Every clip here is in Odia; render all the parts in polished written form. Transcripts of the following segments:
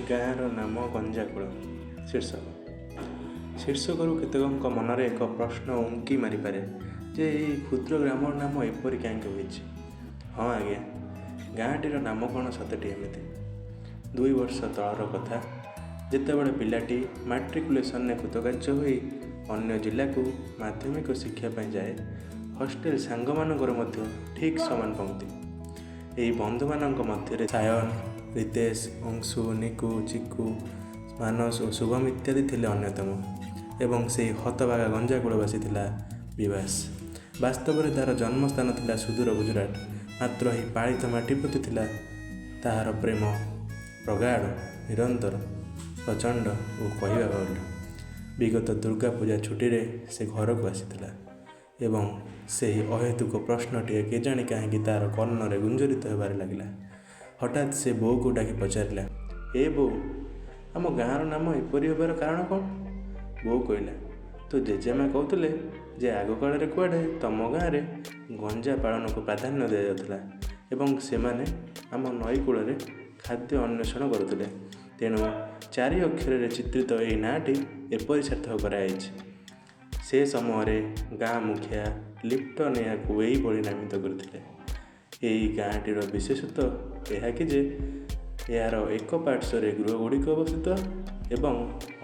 ଗାଁର ନାମ ଗଞ୍ଜାକୁଳ। ଶୀର୍ଷକ ଶୀର୍ଷକରୁ କେତେକଙ୍କ ମନରେ ଏକ ପ୍ରଶ୍ନ ଉଙ୍କି ମାରିପାରେ ଯେ ଏହି କ୍ଷୁଦ୍ର ଗ୍ରାମର ନାମ ଏପରି କାହିଁକି ହୋଇଛି? ହଁ ଆଜ୍ଞା, ଗାଁଟିର ନାମକରଣ ସତଟି ଏମିତି। 2 ବର୍ଷ ତଳର କଥା, ଯେତେବେଳେ ପିଲାଟି ମାଟ୍ରିକୁଲେସନରେ କୃତକାର୍ଯ୍ୟ ହୋଇ ଅନ୍ୟ ଜିଲ୍ଲାକୁ ମାଧ୍ୟମିକ ଶିକ୍ଷା ପାଇଁ ଯାଏ, ହଷ୍ଟେଲ ସାଙ୍ଗମାନଙ୍କର ମଧ୍ୟ ଠିକ୍ ସମାନ ପଂକ୍ତି। ଏହି ବନ୍ଧୁମାନଙ୍କ ମଧ୍ୟରେ ସାୟନ, ରିତେଶ, ଅଂଶୁ, ନିକୁ, ଚିକୁ, ମାନସ ଓ ଶୁଭମ ଇତ୍ୟାଦି ଥିଲେ ଅନ୍ୟତମ ଏବଂ ସେହି ହତଭାଗା ଗଞ୍ଜାକୁଳବାସୀ ଥିଲା ବିଭାସ। ବାସ୍ତବରେ ତା'ର ଜନ୍ମସ୍ଥାନ ଥିଲା ସୁଦୂର ଗୁଜୁରାଟ, ମାତ୍ର ଏହି ପାଳିତ ମାଟି ପ୍ରତି ଥିଲା ତାହାର ପ୍ରେମ ପ୍ରଗାଢ଼, ନିରନ୍ତର, ପ୍ରଚଣ୍ଡ ଓ କହିବା ବାହୁଲ୍ୟ। ବିଗତ ଦୁର୍ଗା ପୂଜା ଛୁଟିରେ ସେ ଘରକୁ ଆସିଥିଲା ଏବଂ ସେହି ଅହେତୁକ ପ୍ରଶ୍ନଟିଏ କେଜାଣି କାହିଁକି ତା'ର କର୍ଣ୍ଣରେ ଗୁଞ୍ଜରିତ ହେବାରେ ଲାଗିଲା। ହଠାତ୍ ସେ ବୋଉକୁ ଡାକି ପଚାରିଲା, "ଏ ବୋଉ, ଆମ ଗାଁର ନାମ ଏପରି ହେବାର କାରଣ କ'ଣ?" ବୋଉ କହିଲା, "ତୋ ଜେଜେମା କହୁଥିଲେ ଯେ ଆଗକାଳରେ କୁଆଡ଼େ ତମ ଗାଁରେ ଗଞ୍ଜା ପାଳନକୁ ପ୍ରାଧାନ୍ୟ ଦିଆଯାଉଥିଲା ଏବଂ ସେମାନେ ଆମ ନଈ କୂଳରେ ଖାଦ୍ୟ ଅନ୍ୱେଷଣ କରୁଥିଲେ। ତେଣୁ 4 ଅକ୍ଷରରେ ଚିତ୍ରିତ ଏହି ନାଁଟି ଏପରି ସାର୍ଥକ କରାଯାଇଛି। ସେ ସମୟରେ ଗାଁ ମୁଖିଆ ଲିପ୍ଟନ ଏହାକୁ ଏହିଭଳି ନାମିତ କରିଥିଲେ। ଏହି ଗାଁଟିର ବିଶେଷତ୍ୱ ଏହା କି ଯେ ଏହାର ଏକ ପାର୍ଶ୍ୱରେ ଗୃହଗୁଡ଼ିକ ଅବସ୍ଥିତ ଏବଂ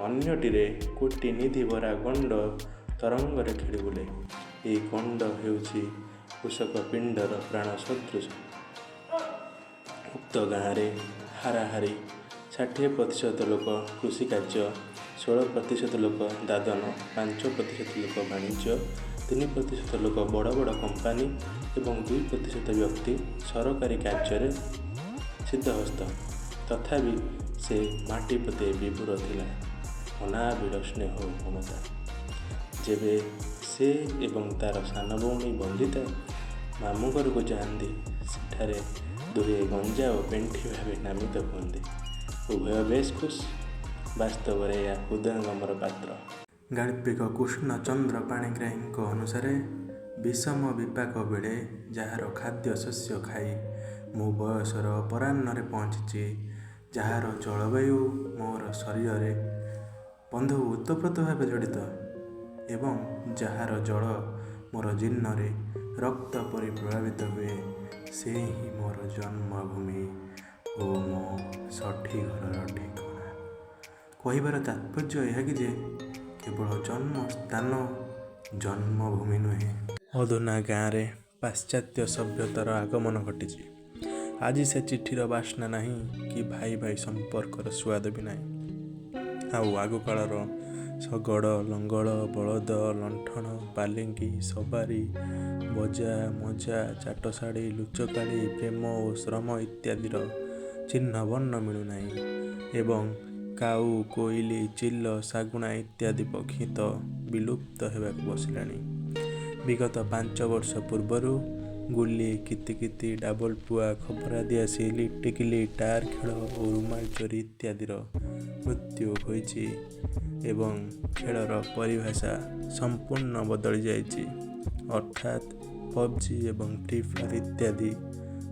ଅନ୍ୟଟିରେ କୋଟି ନିଧି ଭରା ଗଣ୍ଡ ତରଙ୍ଗରେ ଖେଳିବୁଲେ। ଏହି ଗଣ୍ଡ ହେଉଛି କୃଷକ ପିଣ୍ଡର ପ୍ରାଣ ସଦୃଶ। ଉକ୍ତ ଗାଁରେ ହାରାହାରି 60% ଲୋକ କୃଷିକାର୍ଯ୍ୟ, 16% ଲୋକ ଦାଦନ, 5% ଲୋକ ବାଣିଜ୍ୟ, 3% ଲୋକ ବଡ଼ ବଡ଼ କମ୍ପାନୀ ଏବଂ 2% ବ୍ୟକ୍ତି ସରକାରୀ କାର୍ଯ୍ୟରେ ସିଦ୍ଧହସ୍ତ। ତଥାପି ସେ ମାଟି ପ୍ରତି ବିଭୁର ଥିଲା ଅନାବିଳ ସ୍ନେହ ଓ ମମତା। ଯେବେ ସେ ଏବଂ ତା'ର ସାନ ଭଉଣୀ ବନ୍ଦିତା ମାମୁଁ ଘରକୁ ଯାଆନ୍ତି, ସେଠାରେ ଦୁହେଁ ଗଞ୍ଜା ଓ ପେଣ୍ଠି ଭାବେ ନାମିତ ହୁଅନ୍ତି। ଉଭୟ ବେଶ୍ ଖୁସ୍। ବାସ୍ତବରେ ଏହା ହୃଦୟଙ୍ଗମର ପାତ୍ର। ଗାଳ୍ପିକ କୃଷ୍ଣଚନ୍ଦ୍ର ପାଣିଗ୍ରାହୀଙ୍କ ଅନୁସାରେ, ବିଷମ ବିପାକ ବେଳେ ଯାହାର ଖାଦ୍ୟଶସ୍ୟ ଖାଇ ମୁଁ ବୟସର ଅପରାହ୍ନରେ ପହଞ୍ଚିଛି, ଯାହାର ଜଳବାୟୁ ମୋର ଶରୀରରେ ବନ୍ଧୁ ଓତପ୍ରୋତ ଭାବେ ଜଡ଼ିତ ଏବଂ ଯାହାର ଜଳ ମୋର ଜୀର୍ଣ୍ଣରେ ରକ୍ତ ପରି ପ୍ରଭାବିତ ହୁଏ, ସେ ହିଁ ମୋର ଜନ୍ମଭୂମି ଓ ମୋ ଷଠି ଘରର ଠିକଣା। କହିବାର ତାତ୍ପର୍ଯ୍ୟ ଏହା କି ଯେ କେବଳ ଜନ୍ମସ୍ଥାନ ଜନ୍ମଭୂମି ନୁହେଁ। ଅଧୁନା ଗାଁରେ ପାଶ୍ଚାତ୍ୟ ସଭ୍ୟତାର ଆଗମନ ଘଟିଛି। ଆଜି ସେ ଚିଠିର ବାସ୍ନା ନାହିଁ କି ଭାଇ ଭାଇ ସମ୍ପର୍କର ସୁଆଦ ବି ନାହିଁ। ଆଉ ଆଗକାଳର ଶଗଡ଼, ଲଙ୍ଗଳ, ବଳଦ, ଲଣ୍ଠନ, ପାଲିଙ୍କି, ସବାରି, ବଜା, ମଜା, ଚାଟଶାଳୀ, ଲୁଚକାଳି, ପ୍ରେମ ଓ ଶ୍ରମ ଇତ୍ୟାଦିର ଚିହ୍ନବର୍ଣ୍ଣ ମିଳୁନାହିଁ ଏବଂ କାଉ, କୋଇଲି, ଚିଲ, ଶାଗୁଣା ଇତ୍ୟାଦି ପକ୍ଷୀ ତ ବିଲୁପ୍ତ ହେବାକୁ ବସିଲାଣି। ବିଗତ 5 ବର୍ଷ ପୂର୍ବରୁ ଗୁଲି, କିତିକିତି, ଡାବଲ ପୁଆ, ଖପରା ଦିଆସିଲି, ଟିକିଲି, ଟାୟାର ଖେଳ ଓ ରୁମାଲ ଚୋରି ଇତ୍ୟାଦିର ମୃତ୍ୟୁ ହୋଇଛି ଏବଂ ଖେଳର ପରିଭାଷା ସମ୍ପୂର୍ଣ୍ଣ ବଦଳି ଯାଇଛି। ଅର୍ଥାତ୍ ପବ୍ଜି ଏବଂ ଫ୍ରି ଫାୟାର ଇତ୍ୟାଦି,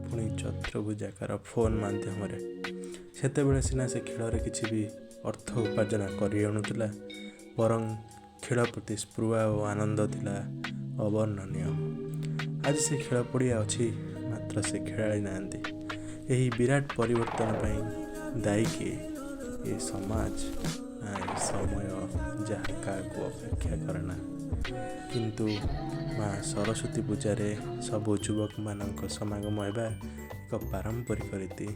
ପୁଣି ଚତୁର୍ଭୁଜାକାର ଫୋନ୍ ମାଧ୍ୟମରେ। ସେତେବେଳେ ସିନା ସେ ଖେଳରେ କିଛି ବି ଅର୍ଥ ଉପାର୍ଜନ କରିହେଉନଥିଲା, ବରଂ ଖେଳ ପ୍ରତି ସ୍ପୃହା ଓ ଆନନ୍ଦ ଥିଲା ଅବର୍ଣ୍ଣନୀୟ। ଆଜି ସେ ଖେଳ ପଡ଼ିଆ ଅଛି, ମାତ୍ର ସେ ଖେଳାଳି ନାହାନ୍ତି। ଏହି ବିରାଟ ପରିବର୍ତ୍ତନ ପାଇଁ ଦାୟୀ କିଏ? ଏ ସମାଜ ନା ଏ ସମୟ, ଯାହା କାହାକୁ ଅପେକ୍ଷା କରେ ନା? କିନ୍ତୁ ମା ସରସ୍ୱତୀ ପୂଜାରେ ସବୁ ଯୁବକମାନଙ୍କ ସମାଗମ ହେବା ଏକ ପାରମ୍ପରିକ ରୀତି।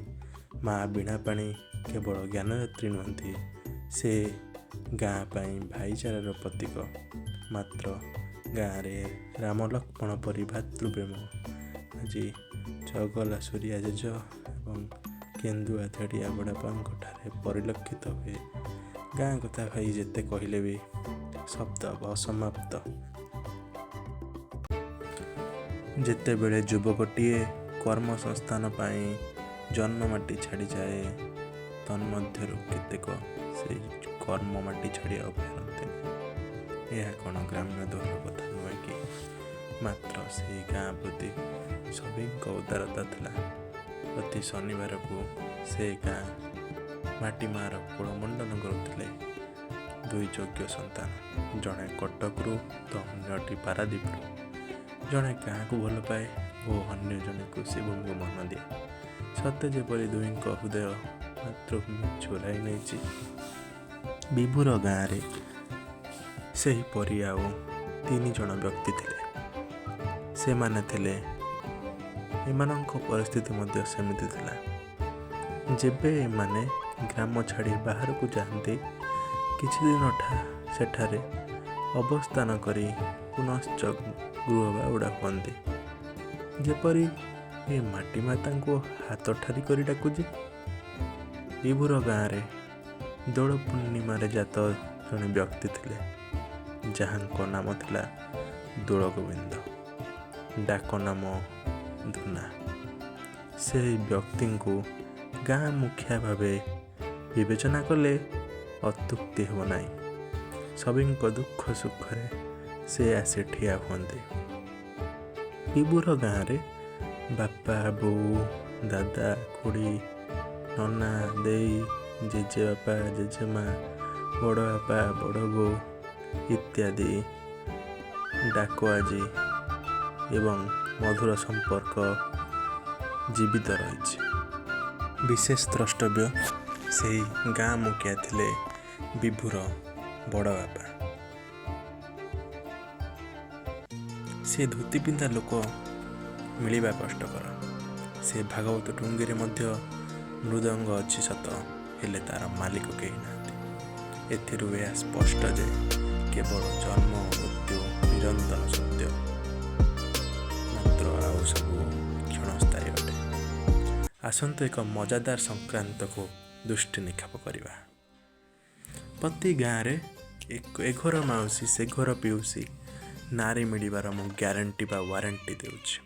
ମା ବୀଣାପାଣି କେବଳ ଜ୍ଞାନଦାତ୍ରୀ ନୁହନ୍ତି, ସେ ଗାଁ ପାଇଁ ଭାଇଚାରାର ପ୍ରତୀକ। ମାତ୍ର ଗାଁରେ ରାମ ଲକ୍ଷ୍ମଣ ପରି ଭାତୃପ୍ରେମ ଆଜି ଚଗଲା ସୁରିଆ ଜେଜ ଏବଂ କେନ୍ଦୁଆ ଧେଡ଼ିଆ ବଡ଼ବାପାଙ୍କଠାରେ ପରିଲକ୍ଷିତ ହୁଏ। ଗାଁ କଥା ଭାଇ ଯେତେ କହିଲେ ବି ଶବ୍ଦ ଅସମାପ୍ତ। ଯେତେବେଳେ ଯୁବକଟିଏ କର୍ମସଂସ୍ଥାନ ପାଇଁ ଜନ୍ମମାଟି ଛାଡ଼ିଯାଏ, ତନ୍ମଧ୍ୟରୁ କେତେକ ସେଇ କର୍ମମାଟି ଛାଡ଼ି ଆଉ ଫେରନ୍ତିନି। ଏହା କ'ଣ ଗ୍ରାମ୍ୟ ଦୋହର କଥା ନୁହେଁ କି? ମାତ୍ର ସେହି ଗାଁ ପ୍ରତି ସଭିଙ୍କ ଉଦାରତା ଥିଲା। ପ୍ରତି ଶନିବାରକୁ ସେ ଗାଁ ମାଟି ମାଆର କୋଳମଣ୍ଡନ କରୁଥିଲେ ଦୁଇ ଯୋଗ୍ୟ ସନ୍ତାନ, ଜଣେ କଟକରୁ ତ ଅନ୍ୟଟି ପାରାଦ୍ୱୀପରୁ। ଜଣେ ଗାଁକୁ ଭଲ ପାଏ ଓ ଅନ୍ୟ ଜଣେ କୃଷିଭୂମିକୁ ମନ ଦିଏ। ସତେ ଯେପରି ଦୁହିଁଙ୍କ ହୃଦୟ ମାତୃଭୂମି ଚୋରାଇ ନେଇଛି। ବିଭୁର ଗାଁରେ ସେହିପରି ଆଉ ତିନି ଜଣ ବ୍ୟକ୍ତି ଥିଲେ। ସେମାନେ ଥିଲେ, ଏମାନଙ୍କ ପରିସ୍ଥିତି ମଧ୍ୟ ସେମିତି ଥିଲା। ଯେବେ ଏମାନେ ଗ୍ରାମ ଛାଡ଼ି ବାହାରକୁ ଯାଆନ୍ତି, କିଛି ଦିନ ସେଠାରେ ଅବସ୍ଥାନ କରି ପୁନଶ୍ଚ ଗୃହବାହୁଡ଼ା ହୁଅନ୍ତି। ଯେପରି ଏ ମାଟି ମା ତାଙ୍କୁ ହାତ ଠାରି କରି ଡାକୁଛି। ବିଭୁର ଗାଁରେ ଦୋଳ ପୂର୍ଣ୍ଣିମାରେ ଜାତ ଜଣେ ବ୍ୟକ୍ତି ଥିଲେ, ଯାହାଙ୍କ ନାମ ଥିଲା ଦୋଳଗୋବିନ୍ଦ, ଡାକ ନାମ ଧୁନା। ସେହି ବ୍ୟକ୍ତିଙ୍କୁ ଗାଁ ମୁଖିଆ ଭାବେ ବିବେଚନା କଲେ ଅତ୍ୟୁକ୍ତି ହେବ ନାହିଁ। ସଭିଙ୍କ ଦୁଃଖ ସୁଖରେ ସେ ଆସି ଠିଆ ହୁଅନ୍ତି। ବିଭୁର ଗାଁରେ ବାପା, ବୋଉ, ଦାଦା, ଖୁଡ଼ୀ, ନନା, ଦେଇ, ଜେଜେବାପା, ଜେଜେମା, ବଡ଼ବାପା, ବଡ଼ ବୋଉ ଇତ୍ୟାଦି ଡାକ ଆଜି ଏବଂ ମଧୁର ସମ୍ପର୍କ ଜୀବିତ ରହିଛି। ବିଶେଷ ଦ୍ରଷ୍ଟବ୍ୟ, ସେହି ଗାଁ ମୁଖିଆ ଥିଲେ ବିଭୁର ବଡ଼ବାପା। ସେ ଧୋତି ପିନ୍ଧା ଲୋକ ମିଳିବା କଷ୍ଟକର। ସେ ଭାଗବତ ଟୁଙ୍ଗିରେ ମଧ୍ୟ ମୃଦଙ୍ଗ ଅଛି ସତ, ହେଲେ ତା'ର ମାଲିକ କେହି ନାହାନ୍ତି। ଏଥିରୁ ଏହା ସ୍ପଷ୍ଟ ଯେ କେବଳ ଜନ୍ମ ଓ ମୃତ୍ୟୁ ନିରନ୍ତର ସତ୍ୟ, ମାତ୍ର ଆଉ ସବୁ କ୍ଷଣସ୍ଥାୟୀ ଅଟେ। ଆସନ୍ତୁ ଏକ ମଜାଦାର ସଂକ୍ରାନ୍ତକୁ ଦୃଷ୍ଟି ନିକ୍ଷେପ କରିବା। ପ୍ରତି ଗାଁରେ ଏ ଘର ମାଉସୀ ସେ ଘର ପିଉସୀ ନାରୀ ମିଳିବାର ମୁଁ ଗ୍ୟାରେଣ୍ଟି ବା ୱାରେଣ୍ଟି ଦେଉଛି।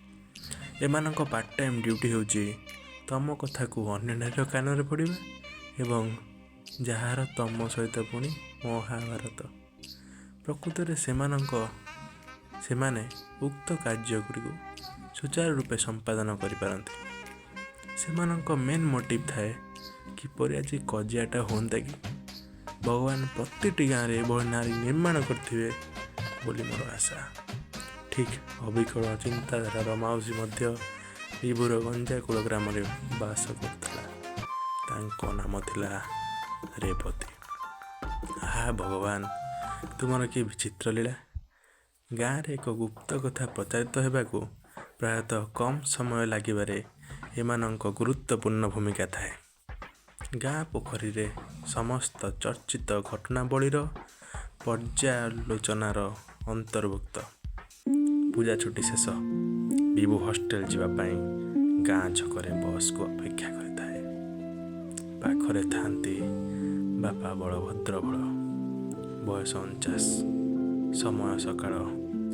ଏମାନଙ୍କ ପାର୍ଟ ଟାଇମ୍ ଡ୍ୟୁଟି ହେଉଛି ତମ କଥାକୁ ଅନ୍ୟ ନାରୀର କାନରେ ପଡ଼ିବା ଏବଂ ଯାହାର ତମ ସହିତ ପୁଣି ମହାଭାରତ। ପ୍ରକୃତରେ ସେମାନେ ଉକ୍ତ କାର୍ଯ୍ୟଗୁଡ଼ିକୁ ସୁଚାରୁ ରୂପେ ସମ୍ପାଦନ କରିପାରନ୍ତି। ସେମାନଙ୍କ ମେନ୍ ମୋଟିଭ୍ ଥାଏ କିପରି ଆଜି କଜିଆଟା ହୁଅନ୍ତା କି। ଭଗବାନ ପ୍ରତିଟି ଗାଁରେ ଏଭଳି ନାରୀ ନିର୍ମାଣ କରିଥିବେ ବୋଲି ମୋର ଆଶା। ଠିକ୍ ଅବିକଳ ଚିନ୍ତାଧାରାର ମାଉସୀ ମଧ୍ୟ ବିଭୁର ଗଞ୍ଜାକୁଳ ଗ୍ରାମରେ ବାସ କରୁଥିଲା। ତାଙ୍କ ନାମ ଥିଲା ରେବତୀ। ଆହା ଭଗବାନ, ତୁମର କି ବିଚିତ୍ର ଲୀଳା! ଗାଁରେ ଏକ ଗୁପ୍ତ କଥା ପ୍ରଚାରିତ ହେବାକୁ ପ୍ରାୟତଃ କମ୍ ସମୟ ଲାଗିବାରେ ଏମାନଙ୍କ ଗୁରୁତ୍ୱପୂର୍ଣ୍ଣ ଭୂମିକା ଥାଏ। ଗାଁ ପୋଖରୀରେ ସମସ୍ତ ଚର୍ଚ୍ଚିତ ଘଟଣାବଳୀର ପର୍ଯ୍ୟାଲୋଚନାର ଅନ୍ତର୍ଭୁକ୍ତ। ପୂଜା ଛୁଟି ଶେଷ। ବିଭୁ ହଷ୍ଟେଲ ଯିବା ପାଇଁ ଗାଁ ଛକରେ ବସ୍କୁ ଅପେକ୍ଷା କରିଥାଏ। ପାଖରେ ଥାନ୍ତି ବାପା ବଳଭଦ୍ର ଭୋଳ। ବୟସ 49। ସମୟ ସକାଳ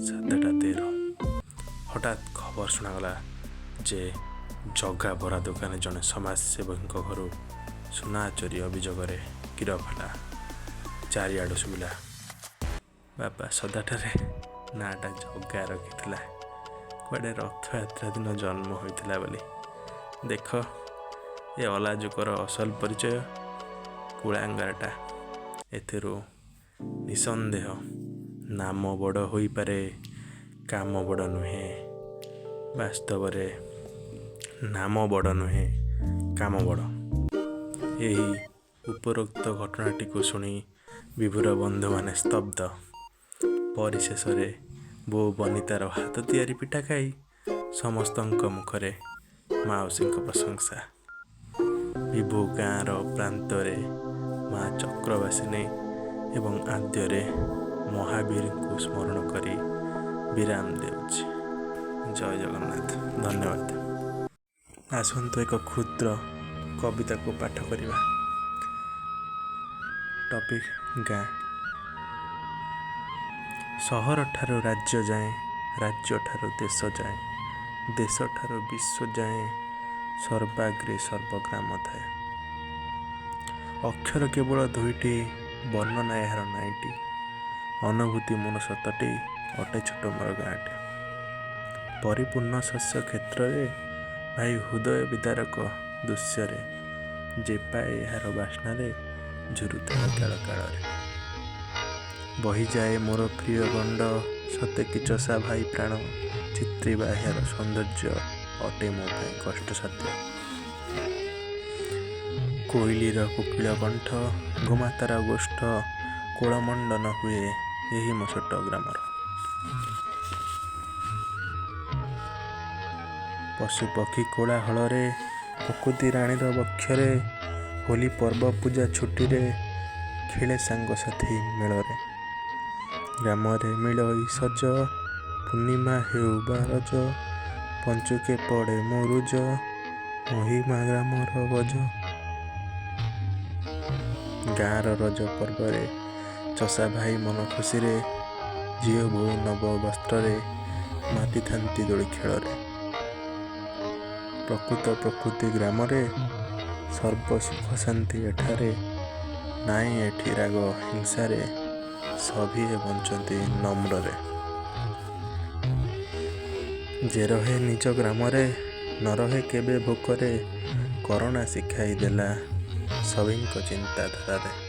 7:13। ହଠାତ୍ ଖବର ଶୁଣାଗଲା ଯେ ଜଗା ବରା ଦୋକାନୀ ଜଣେ ସମାଜସେବୀଙ୍କ ଘରୁ ସୁନା ଚୋରି ଅଭିଯୋଗରେ ଗିରଫ ହେଲା। ଚାରିଆଡ଼ୁ ଶୁଭିଲା, ବାପା ସଦାଠାରେ ନାଁଟା ଜଗା ରଖିଥିଲା, କୁଆଡ଼େ ରଥଯାତ୍ରା ଦିନ ଜନ୍ମ ହୋଇଥିଲା ବୋଲି। ଦେଖ ଏ ଅଲାଜୁକର ଅସଲ ପରିଚୟ, କୁଳାଙ୍ଗାରଟା। ଏଥିରୁ ନିଃସନ୍ଦେହ ନାମ ବଡ଼ ହୋଇପାରେ, କାମ ବଡ଼ ନୁହେଁ। ବାସ୍ତବରେ ନାମ ବଡ଼ ନୁହେଁ, କାମ ବଡ଼। ଏହି ଉପରୋକ୍ତ ଘଟଣାଟିକୁ ଶୁଣି ବିଭୁର ବନ୍ଧୁମାନେ ସ୍ତବ୍ଧ। ପରିଶେଷରେ ବୋଉ ବନିତାର ହାତ ତିଆରି ପିଠା ଖାଇ ସମସ୍ତଙ୍କ ମୁଖରେ ମାଉସୀଙ୍କ ପ୍ରଶଂସା। ବିଭୁ ଗାଁର ପ୍ରାନ୍ତରେ ମା ଚକ୍ରବାସିନୀ ଏବଂ ଆଦ୍ୟରେ ମହାବୀରଙ୍କୁ ସ୍ମରଣ କରି ବିରାମ ଦେଉଛି। ଜୟ ଜଗନ୍ନାଥ। ଧନ୍ୟବାଦ। ଆସନ୍ତୁ ଏକ କ୍ଷୁଦ୍ର କବିତାକୁ ପାଠ କରିବା। ଟପିକ୍ ଗାଁ। ସହରଠାରୁ ରାଜ୍ୟ ଯାଏଁ, ରାଜ୍ୟଠାରୁ ଦେଶ ଯାଏଁ, ଦେଶଠାରୁ ବିଶ୍ୱ ଯାଏଁ ସର୍ବାଗ୍ରେ ସର୍ବଗ୍ରାମ ଥାଏ। ଅକ୍ଷର କେବଳ ଦୁଇଟି, ବର୍ଣ୍ଣନା ଏହାର ନାଇଁଟି, ଅନୁଭୂତି ମୋର ସତଟି, ଅଟେ ଛୋଟ ମୋର ଗାଁଟି। ପରିପୂର୍ଣ୍ଣ ଶସ୍ୟ କ୍ଷେତ୍ରରେ ଭାଇ, ହୃଦୟ ବିଦାରକ ଦୃଶ୍ୟରେ ଯେ ପାଏ ଏହାର ବାସ୍ନାରେ ଝୁରୁଥାଏ କାଳ କାଳରେ। ବହିଯାଏ ମୋର ପ୍ରିୟ ଗଣ୍ଡ, ସତେ କି ଚଷା ଭାଇ ପ୍ରାଣ। ଚିତ୍ରିବା ଏହାର ସୌନ୍ଦର୍ଯ୍ୟ ଅଟେ ମୋ ପାଇଁ କଷ୍ଟସାଧ୍ୟ। କୋଇଲିର କୋକିଳ କଣ୍ଠ, ଗୋମାତାର ଗୋଷ୍ଠ କୋଳମଣ୍ଡନ ହୁଏ ଏହି ମୋ ଛୋଟ ଗ୍ରାମର। ପଶୁପକ୍ଷୀ କୋଳାହଳରେ, ପ୍ରକୃତି ରାଣୀର ବକ୍ଷରେ, ହୋଲି ପର୍ବ ପୂଜା ଛୁଟିରେ ଖେଳେ ସାଙ୍ଗସାଥି ମେଳରେ। ଗ୍ରାମରେ ମିଳଇ ସଜ, ପୂର୍ଣ୍ଣିମା ହେଉ ବା ରଜ, ପଞ୍ଚୁକେ ପଡ଼େ ମୁରୁଜ, ମହିମା ଗ୍ରାମର ବଜ। ଗାଁର ରଜ ପର୍ବରେ ଚଷା ଭାଇ ମନ ଖୁସିରେ, ଝିଅ ବୋହୂ ନବ ବସ୍ତ୍ରରେ ମାତିଥାନ୍ତି ଦୋଳି ଖେଳରେ। ପ୍ରକୃତ ପ୍ରକୃତି ଗ୍ରାମରେ ସର୍ବ ସୁଖ ଶାନ୍ତି ଏଠାରେ, ନାଇଁ ଏଠି ରାଗ ହିଂସାରେ, ସଭିଏଁ ବଞ୍ଚନ୍ତି ନମ୍ରରେ। ଯେ ରହେ ନିଜ ଗ୍ରାମରେ ନ ରହେ କେବେ ଭୋକରେ, କରଣା ଶିଖାଇ ଦେଲା ସଭିଙ୍କ ଚିନ୍ତାଧାରାରେ।